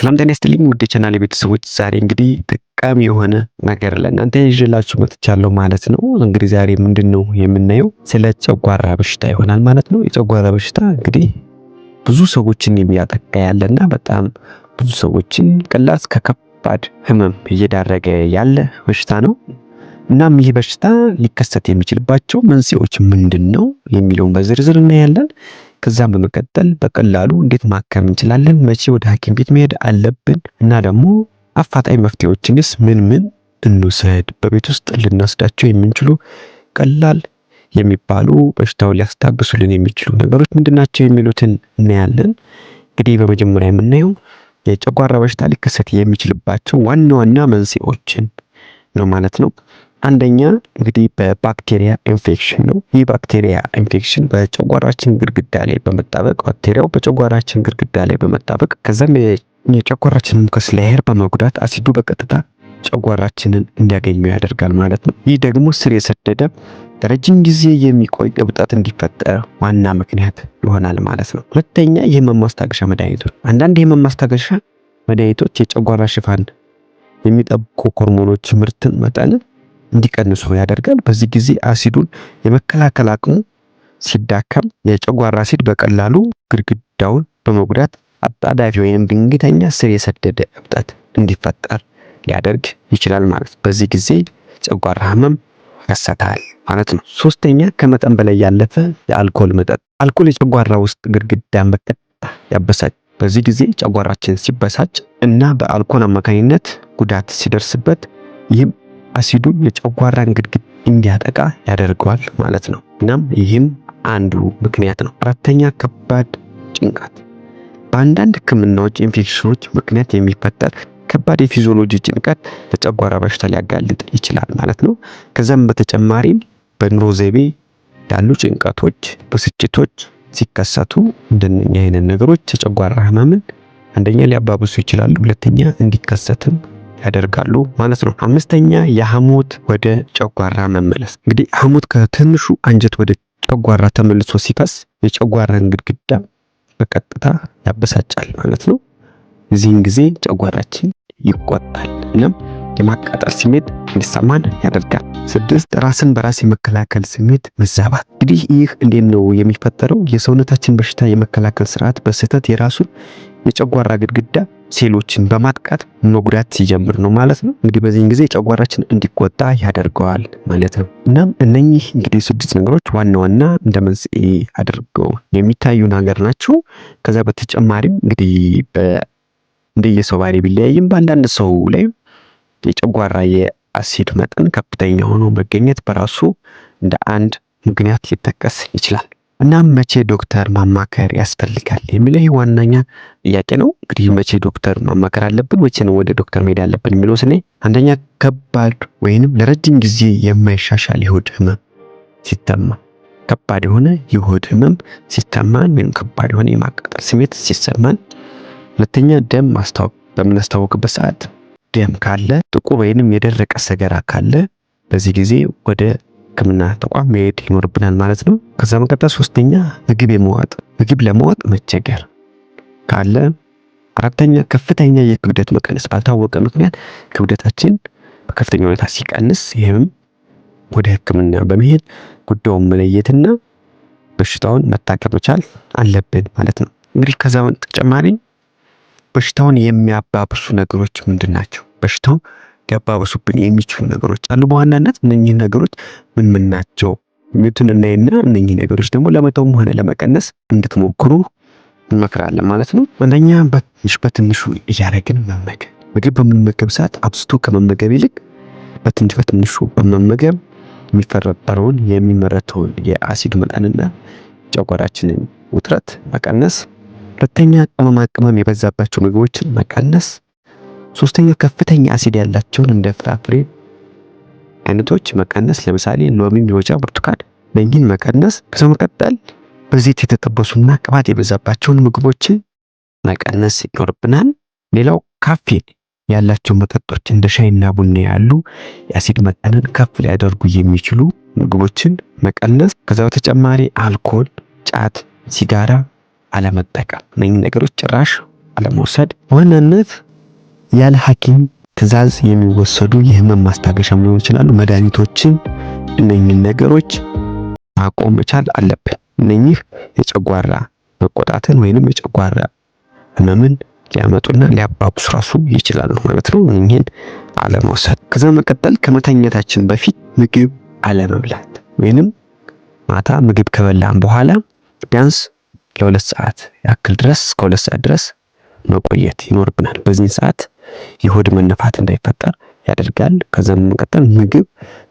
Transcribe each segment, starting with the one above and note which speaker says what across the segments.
Speaker 1: ሰላም ጤና ይስጥልኝ ውድ የቻናሌ ቤተሰቦች፣ ዛሬ እንግዲህ ጠቃሚ የሆነ ነገር ለእናንተ ይዤላችሁ መጥቻለሁ ማለት ነው። እንግዲህ ዛሬ ምንድነው የምናየው? ስለ ጨጓራ በሽታ ይሆናል ማለት ነው። የጨጓራ በሽታ እንግዲህ ብዙ ሰዎችን የሚያጠቃ ያለና በጣም ብዙ ሰዎችን ቀላል እስከ ከባድ ህመም እየዳረገ ያለ በሽታ ነው። እናም ይህ በሽታ ሊከሰት የሚችልባቸው መንስኤዎች ምንድን ነው የሚለውን በዝርዝር እናያለን። ከዛም በመቀጠል በቀላሉ እንዴት ማከም እንችላለን፣ መቼ ወደ ሐኪም ቤት መሄድ አለብን እና ደግሞ አፋጣኝ መፍትሄዎችንስ ምን ምን እንውሰድ፣ በቤት ውስጥ ልንወስዳቸው የምንችሉ ቀላል የሚባሉ በሽታውን ሊያስታግሱልን የሚችሉ ነገሮች ምንድናቸው የሚሉትን እናያለን። እንግዲህ በመጀመሪያ የምናየው የጨጓራ በሽታ ሊከሰት የሚችልባቸው ዋና ዋና መንስኤዎችን ነው ማለት ነው። አንደኛ እንግዲህ በባክቴሪያ ኢንፌክሽን ነው። ይህ ባክቴሪያ ኢንፌክሽን በጨጓራችን ግድግዳ ላይ በመጣበቅ፣ ባክቴሪያው በጨጓራችን ግድግዳ ላይ በመጣበቅ ከዛም የጨጓራችንን mucus layer በመጉዳት አሲዱ በቀጥታ ጨጓራችንን እንዲያገኙ ያደርጋል ማለት ነው። ይህ ደግሞ ስር የሰደደ ለረጅም ጊዜ የሚቆይ እብጠት እንዲፈጠር ዋና ምክንያት ይሆናል ማለት ነው። ሁለተኛ የህመም ማስታገሻ መድኃኒቶች። አንዳንድ የህመም ማስታገሻ መድኃኒቶች የጨጓራ ሽፋን የሚጠብቁ ሆርሞኖች ምርትን መጠን እንዲቀንሱ ያደርጋል። በዚህ ጊዜ አሲዱን የመከላከል አቅሙ ሲዳከም የጨጓራ አሲድ በቀላሉ ግድግዳውን በመጉዳት አጣዳፊ ወይም ድንገተኛ ስር የሰደደ እብጠት እንዲፈጠር ሊያደርግ ይችላል ማለት ነው። በዚህ ጊዜ ጨጓራ ህመም ይከሰታል ማለት ነው። ሶስተኛ ከመጠን በላይ ያለፈ የአልኮል መጠጥ። አልኮል የጨጓራ ውስጥ ግድግዳን በቀጥታ ያበሳጭ። በዚህ ጊዜ ጨጓራችን ሲበሳጭ እና በአልኮል አማካኝነት ጉዳት ሲደርስበት ይህም አሲዱ የጨጓራን ግድግዳ እንዲያጠቃ ያደርገዋል ማለት ነው። እናም ይህም አንዱ ምክንያት ነው። አራተኛ ከባድ ጭንቀት። በአንዳንድ ህክምናዎች፣ ኢንፌክሽኖች ምክንያት የሚፈጠር ከባድ የፊዚዮሎጂ ጭንቀት ለጨጓራ በሽታ ሊያጋልጥ ይችላል ማለት ነው። ከዛም በተጨማሪም በኑሮ ዘይቤ ያሉ ጭንቀቶች፣ ብስጭቶች ሲከሰቱ እንደነኛ አይነት ነገሮች የጨጓራ ህመምን አንደኛ ሊያባብሱ ይችላሉ፣ ሁለተኛ እንዲከሰትም ያደርጋሉ ማለት ነው። አምስተኛ የሐሞት ወደ ጨጓራ መመለስ። እንግዲህ ሐሞት ከትንሹ አንጀት ወደ ጨጓራ ተመልሶ ሲፈስ የጨጓራን ግድግዳ በቀጥታ ያበሳጫል ማለት ነው። እዚህን ጊዜ ጨጓራችን ይቆጣል፣ እናም የማቃጠል ስሜት እንዲሰማን ያደርጋል። ስድስት ራስን በራስ የመከላከል ስሜት መዛባት። እንግዲህ ይህ እንዴት ነው የሚፈጠረው? የሰውነታችን በሽታ የመከላከል ስርዓት በስህተት የራሱን የጨጓራ ግድግዳ ሴሎችን በማጥቃት መጉዳት ሲጀምር ነው ማለት ነው። እንግዲህ በዚህን ጊዜ ጨጓራችን እንዲቆጣ ያደርገዋል ማለት ነው። እናም እነኚህ እንግዲህ ስድስት ነገሮች ዋና ዋና እንደ መንስኤ አድርገው የሚታዩ ነገር ናቸው። ከዛ በተጨማሪም እንግዲህ እንደየሰው ባህሪ ቢለያይም በአንዳንድ ሰው ላይ የጨጓራ የአሲድ መጠን ከፍተኛ ሆኖ መገኘት በራሱ እንደ አንድ ምክንያት ሊጠቀስ ይችላል። እናም መቼ ዶክተር ማማከር ያስፈልጋል የሚለው ይህ ዋነኛ ጥያቄ ነው። እንግዲህ መቼ ዶክተር ማማከር አለብን፣ መቼ ነው ወደ ዶክተር መሄድ ያለብን የሚለው ስናይ አንደኛ ከባድ ወይንም ለረጅም ጊዜ የማይሻሻል የሆድ ህመም ሲሰማ፣ ከባድ የሆነ የሆድ ህመም ሲሰማን ወይም ከባድ የሆነ የማቃጠል ስሜት ሲሰማን። ሁለተኛ ደም ማስታወክ በምናስታውክበት ሰዓት ደም ካለ፣ ጥቁር ወይንም የደረቀ ሰገራ ካለ በዚህ ጊዜ ወደ ሕክምና ተቋም መሄድ ይኖርብናል ማለት ነው። ከዛ መቀጠል ሶስተኛ ምግብ ለመዋጥ መቸገር ካለ። አራተኛ ከፍተኛ የክብደት መቀነስ፣ ባልታወቀ ምክንያት ክብደታችን በከፍተኛ ሁኔታ ሲቀንስ ይህም ወደ ሕክምና በመሄድ ጉዳዩን መለየትና በሽታውን መታከም መቻል አለብን ማለት ነው። እንግዲህ ከዛ ተጨማሪ በሽታውን የሚያባብሱ ነገሮች ምንድን ናቸው? በሽታው ሊያባብሱብን የሚችሉ ነገሮች አሉ። በዋናነት እነኚህ ነገሮች ምን ምን ናቸው የሚሉትን እናይና እነኚህ ነገሮች ደግሞ ለመተውም ሆነ ለመቀነስ እንድትሞክሩ እንመክራለን ማለት ነው። አንደኛ በትንሽ በትንሹ እያደረግን መመገብ። ምግብ በምንመገብ ሰዓት አብዝቶ ከመመገብ ይልቅ በትንሽ በትንሹ በመመገብ የሚፈጠረውን የሚመረተውን የአሲድ መጠንና ጨጓራችንን ውጥረት መቀነስ። ሁለተኛ ቅመማ ቅመም የበዛባቸው ምግቦችን መቀነስ። ሶስተኛ ከፍተኛ አሲድ ያላቸውን እንደ ፍራፍሬ አይነቶች መቀነስ። ለምሳሌ ሎሚ፣ ሎጫ፣ ብርቱካን እነኚህን መቀነስ። ከዛ መቀጠል በዘይት የተጠበሱና ቅባት የበዛባቸውን ምግቦችን መቀነስ ይኖርብናል። ሌላው ካፌን ያላቸው መጠጦች እንደ ሻይና ቡና ያሉ የአሲድ መጠንን ከፍ ሊያደርጉ የሚችሉ ምግቦችን መቀነስ። ከዛ በተጨማሪ አልኮል፣ ጫት፣ ሲጋራ አለመጠቀም። እነኚህ ነገሮች ጭራሽ አለመውሰድ። በዋናነት ያለ ሐኪም ትዕዛዝ የሚወሰዱ የህመም ማስታገሻም ሊሆኑ ይችላሉ መድኃኒቶችን፣ እነኚህን ነገሮች ማቆም መቻል አለብን። እነኚህ የጨጓራ መቆጣትን ወይንም የጨጓራ ህመምን ሊያመጡና ሊያባብሱ ራሱ ይችላሉ ማለት ነው። እኚህን አለመውሰድ። ከዛ መቀጠል ከመተኛታችን በፊት ምግብ አለመብላት ወይንም ማታ ምግብ ከበላን በኋላ ቢያንስ ለ2 ሰዓት ያክል ድረስ፣ እስከ 2 ሰዓት ድረስ መቆየት ይኖርብናል። በዚህ ሰዓት የሆድ መነፋት እንዳይፈጠር ያደርጋል። ከዛም መቀጠል ምግብ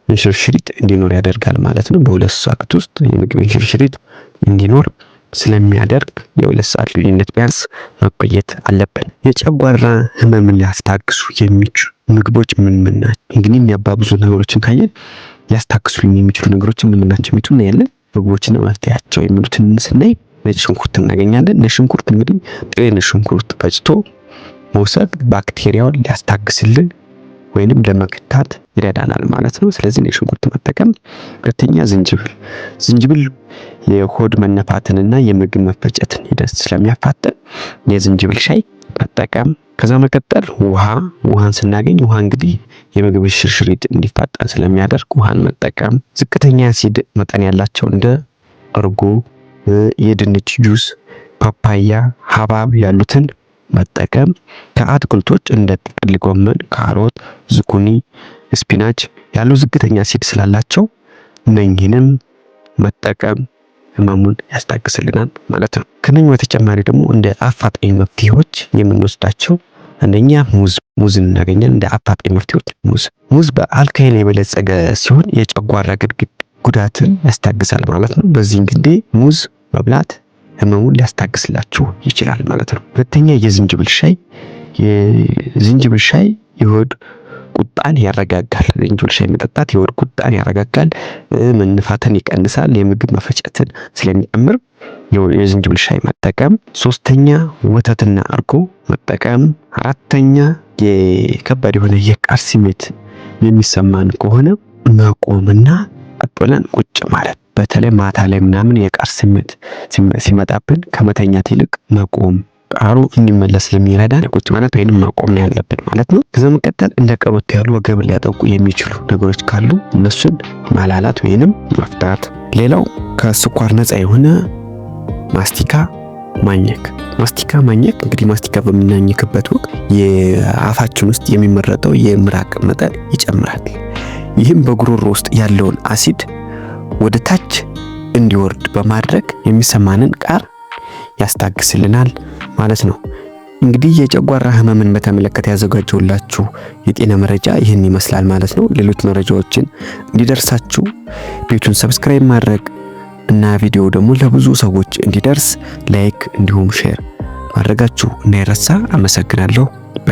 Speaker 1: እንሽርሽሪት እንዲኖር ያደርጋል ማለት ነው። በ2 ሰዓት ውስጥ የምግብ እንሽርሽሪት እንዲኖር ስለሚያደርግ የ2 ሰዓት ልዩነት ቢያንስ መቆየት አለብን። የጨጓራ ህመምን ሊያስታግሱ የሚችሉ ምግቦች ምን ምን ናቸው? እንግዲህ የሚያባብሱ ነገሮችን ካየን ሊያስታግሱልን የሚችሉ ነገሮችን ምን ምን ናቸው የሚሉትን እናያለን። ምግቦችና መፍትሄያቸው የሚሉትን ስናይ ነጭ ሽንኩርት እናገኛለን። ነጭ ሽንኩርት እንግዲህ ጥሬ ነጭ ሽንኩርት ፈጭቶ መውሰድ ባክቴሪያውን ሊያስታግስልን ወይንም ለመግታት ይረዳናል ማለት ነው። ስለዚህ ነጭ ሽንኩርት መጠቀም። ሁለተኛ ዝንጅብል። ዝንጅብል የሆድ መነፋትንና የምግብ መፈጨትን ሂደት ስለሚያፋጥን የዝንጅብል ሻይ መጠቀም። ከዛ መቀጠል ውሃ። ውሃን ስናገኝ ውሃ እንግዲህ የምግብ ሽርሽሪት እንዲፋጠን ስለሚያደርግ ውሃን መጠቀም። ዝቅተኛ አሲድ መጠን ያላቸው እንደ እርጎ፣ የድንች ጁስ፣ ፓፓያ፣ ሀባብ ያሉትን መጠቀም። ከአትክልቶች እንደ ጥቅል ጎመን፣ ካሮት፣ ዝኩኒ፣ spinach ያሉ ዝቅተኛ አሲድ ስላላቸው እነኚህንም መጠቀም ህመሙን ያስታግስልናል ማለት ነው። ከነኚህ በተጨማሪ ደግሞ እንደ አፋጣኝ መፍትሄዎች የምንወስዳቸው አንደኛ ሙዝ። ሙዝን እናገኛለን። እንደ አፋጣኝ መፍትሄዎች ሙዝ። ሙዝ በ alkaline የበለጸገ ሲሆን የጨጓራ ግድግድ ጉዳትን ያስታግሳል ማለት ነው። በዚህ እንግዲህ ሙዝ መብላት ህመሙን ሊያስታግስላችሁ ይችላል ማለት ነው። ሁለተኛ የዝንጅብል ሻይ። የዝንጅብል ሻይ የሆድ ቁጣን ያረጋጋል። ዝንጅብል ሻይ መጠጣት የሆድ ቁጣን ያረጋጋል፣ መነፋትን ይቀንሳል፣ የምግብ መፈጨትን ስለሚጨምር የዝንጅብል ሻይ መጠቀም። ሶስተኛ ወተትና እርጎ መጠቀም። አራተኛ የከባድ የሆነ የቃር ስሜት የሚሰማን ከሆነ መቆምና ቀጥ ብለን ቁጭ ማለት። በተለይ ማታ ላይ ምናምን የቃር ስሜት ሲመጣብን ከመተኛት ይልቅ መቆም ቃሩ እንዲመለስ ስለሚረዳን ቁጭ ማለት ወይንም መቆም ነው ያለብን ማለት ነው። ከዛ መቀጠል እንደ ቀበቶ ያሉ ወገብን ሊያጠቁ የሚችሉ ነገሮች ካሉ እነሱን ማላላት ወይንም መፍታት። ሌላው ከስኳር ነፃ የሆነ ማስቲካ ማኘክ። ማስቲካ ማኘክ እንግዲህ ማስቲካ በምናኝክበት ወቅት የአፋችን ውስጥ የሚመረጠው የምራቅ መጠን ይጨምራል። ይህም በጉሮሮ ውስጥ ያለውን አሲድ ወደ ታች እንዲወርድ በማድረግ የሚሰማንን ቃር ያስታግስልናል ማለት ነው። እንግዲህ የጨጓራ ህመምን በተመለከተ ያዘጋጀሁላችሁ የጤና መረጃ ይህን ይመስላል ማለት ነው። ሌሎች መረጃዎችን እንዲደርሳችሁ ቤቱን subscribe ማድረግ እና ቪዲዮ ደግሞ ለብዙ ሰዎች እንዲደርስ like እንዲሁም share ማድረጋችሁ እንዳይረሳ። አመሰግናለሁ።